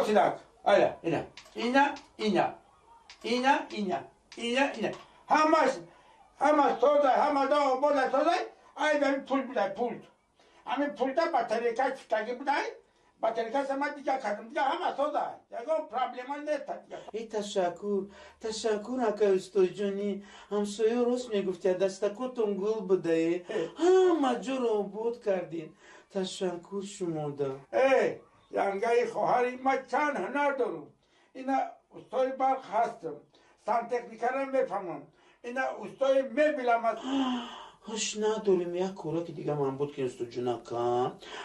Ростинак. Ая, ина. Ина, ина. Ина, ина. Ина, ина. Ҳамаш, ҳама созай, ҳама да обода созай, ай ҳамин пул будай, пул. Ҳамин пулда батарейка чифтагӣ будай, батарейка сама дига кардам, дига ҳама созай. Ягон проблема нест дига. Э, ташаккур, ташаккур, акай устоҷонӣ. Ҳамсоё рост мегуфтяд, дастакотон гул будае. Ҳама ҷоро обод кардин. Ташаккур шумода. Эй, янгаи хоҳари ма чанд ҳунар дорум. Ина устои барқ ҳастам, сантехникара мефаҳмам. Ина устои мебелам аст. Ҳуш надорем, як кораки дига ман буд ки устоҷонака.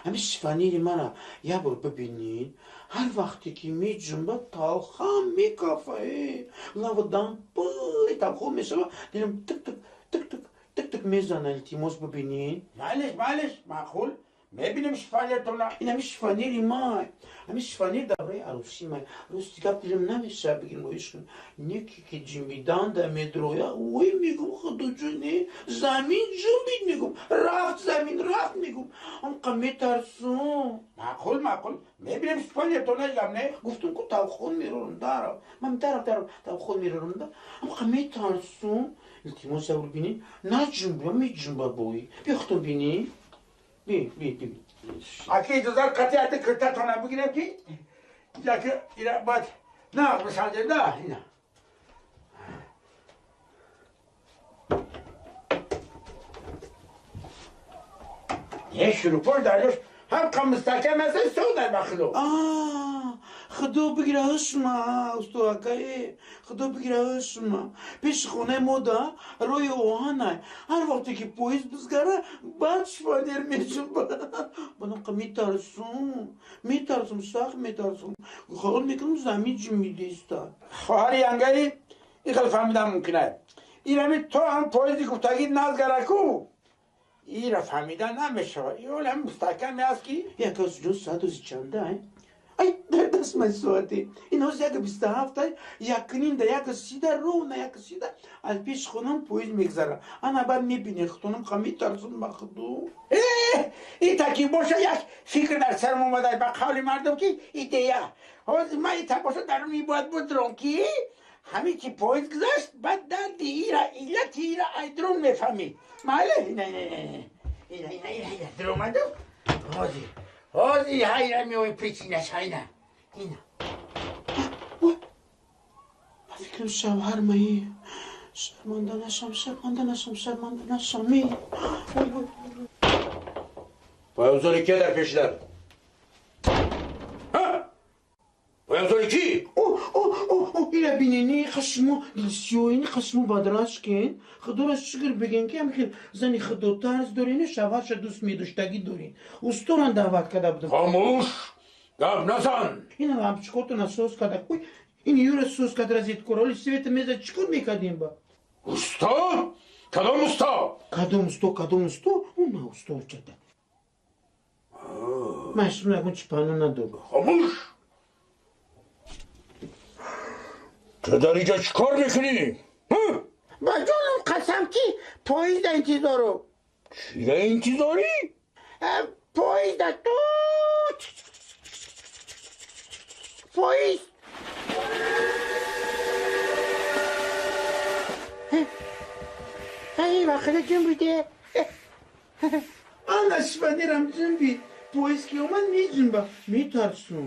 Ҳамин шифоньери мара як бор бибинед. Ҳар вақте ки меҷунба, талхам мекафа. Э, лава дам пури талхо мешава, дилам тик тик тик тик тик тик мезана. Илтимос, бибинед. Майлиш, майлиш, маъқул. Мебинем шифоньертона. Ин ҳамин шифоньери май. Ҳамин шифоньер давраи арӯсӣ май. Рости гап, дилам намешава бигирем оиш кун. Неки ки ҷимбиданда медроя, ой, мегум, худоҷоне, замин ҷунбид, мегум, рафт, замин рафт, мегум. Ҳамқа метарсум. Маъқул, маъқул. Мебинем шифоньертона, гап не. Гуфтум ку, тавхон мерорам, дарав. Ман дарав, дарав, тавхон мерорам да. Ҳамқа метарсум. Илтимос, як бор бинед. Наҷунба, меҷунба бой. Биё худтон бинед. Би, би, би. Аки иҷозат қатъи ати киртатона бигирем ки яки ира бояд нағз бисанҷем да ина. Е, шурупош дарёш ҳам қа мустаҳкам аст, содай ба худо. А, худо бигира ҳушма, усто акае, худо бигира ҳушма. Пеши хонаи мо да роҳи оҳанай. Ҳар вақте ки поезд бизгара, баъд шифоньер меҷунба. Банақа метарсум, метарсум, сахт метарсум. Хаёл мекунам, замин ҷунбидеста. Хоҳари янгаи, ин хел фаҳмидан мумкин аст. Инами то ҳам поезди гуфтагӣ назгараку, ира фаҳмида намешавад. Ин ҳам мустаҳкаме аст ки Яка ҷон, соат ози чанда ай? Ай, дар даст май соате. Ин ҳози 1:27 ай, якним да 1:30, ровно 1:30 аз пеши хонам поезд мегзара. Ана баъд мебинед худтонам, ха метарсум ба худу. Э, ин таки боша, як фикр дар сарам омада, ба қавли мардум ки идея. Ҳозир ман ин боша даруни бояд будром ки ҳамин ки поезд гузашт, баъд дарди ира, иллати ира айдрон мефаҳмӣ. Майли, ина, ина, ина, ина, ина, ина, ина, дуромаду. Ҳозир, ҳозир ҳайра меои причинаш, ина, ина. Ба фикрам, шавҳар маи. Шарманда нашам, шарманда нашам, шарманда нашам. Ой, ой. Пойафзоли кия дар пеши дар? Пойафзоли кӣ? О, о, о, о, ира бинени, хашмо дилсиёини, хашмо бадрашкен. Худоро шукр бигем ки ҳамхел зани худотарс дорен, шавҳарша дӯст медоштагӣ дорен. Усторан даъват карда будам. Хомӯш! Гап назан! Ина лампочкотона соз карда. Ой, ин юра соз карда, розеткора. Оли света меза, чӣ кор мекардем ба? Усто? Кадом усто? Кадом усто, кадом усто? Уна усто учада. Ман шумо ягон чӣ паҳно надорам. Хомӯш! Ту дар инҷо чӣ кор мекунӣ? Ба ҷонам қасам ки поезда интизору. Чида интизорӣ? Поезда ту поезд. Ай, вақида ҷунбиде. Ана шифоньерам ҷунбид. Поезд ки омад, меҷунба. Метарсум.